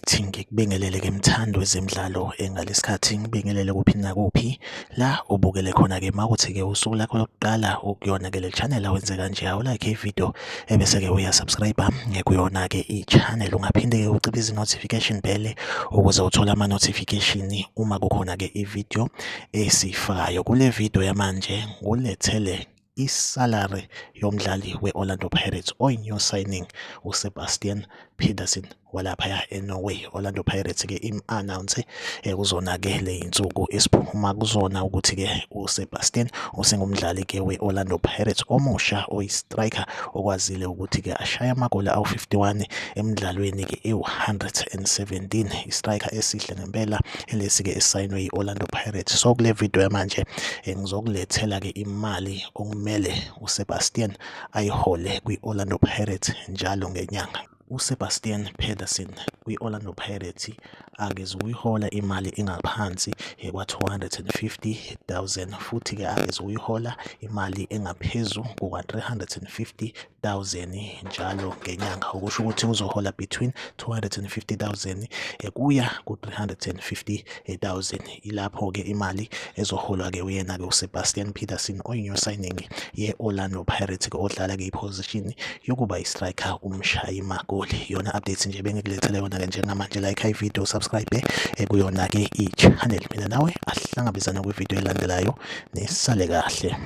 Right, ngikubingelele-ke mthandi wezemidlalo ngalesikhathi ngibingelele kuphi nakuphi la ubukele khona-ke. Makuthi-ke usuku lakho lokuqala ukuyona-ke le channel awenze kanje, awulike ividiyo ebese-ke uya-subscribe kuyona-ke i-channel. Ungaphinde-ke ucibize i-notification bell ukuze uthole ama-notification uma kukhona-ke ividiyo esiyifakayo. Kule video yamanje ngulethele isalary yomdlali we-Orlando Pirates oyi-new signing uSebastian Pedersen walaphaya eNorway. Orlando Pirates-ke im-announce kuzona-ke le yinsuku esiphuma kuzona ukuthi-ke uSebastian usengumdlali-ke we-Orlando Pirates omusha oyi-striker okwazile ukuthi-ke ashaye amagoli awu-51 emidlalweni-ke ewu-117, i-striker esihle ngempela elesi-ke esayinwe yi-Orlando Pirates. So kule video yamanje ngizokulethela-ke imali okumele uSebastian ayihole kwi-Orlando Pirates njalo ngenyanga. USebastian Pedersen kwi-Orlando Pirates akezukuyihola imali engaphansi kwa-250,000 futhi-ke akezukuyihola imali engaphezu kuka-350,000 njalo ngenyanga, okusho ukuthi uzohola between 250,000 kuya ku-350,000. Ilapho-ke imali ezoholwa-ke uyena-ke uSebastian Pedersen oyi-new signing ye-Orlando Pirates-ke odlala-ke i-position yokuba i-striker, umshayi magoli. Yona updates nje bengikulethele yona-ke njengamanje. Like i-video, subscribe kuyona-ke i-channel. Mina nawe ahlangabezana kwividiyo elandelayo, nisale kahle.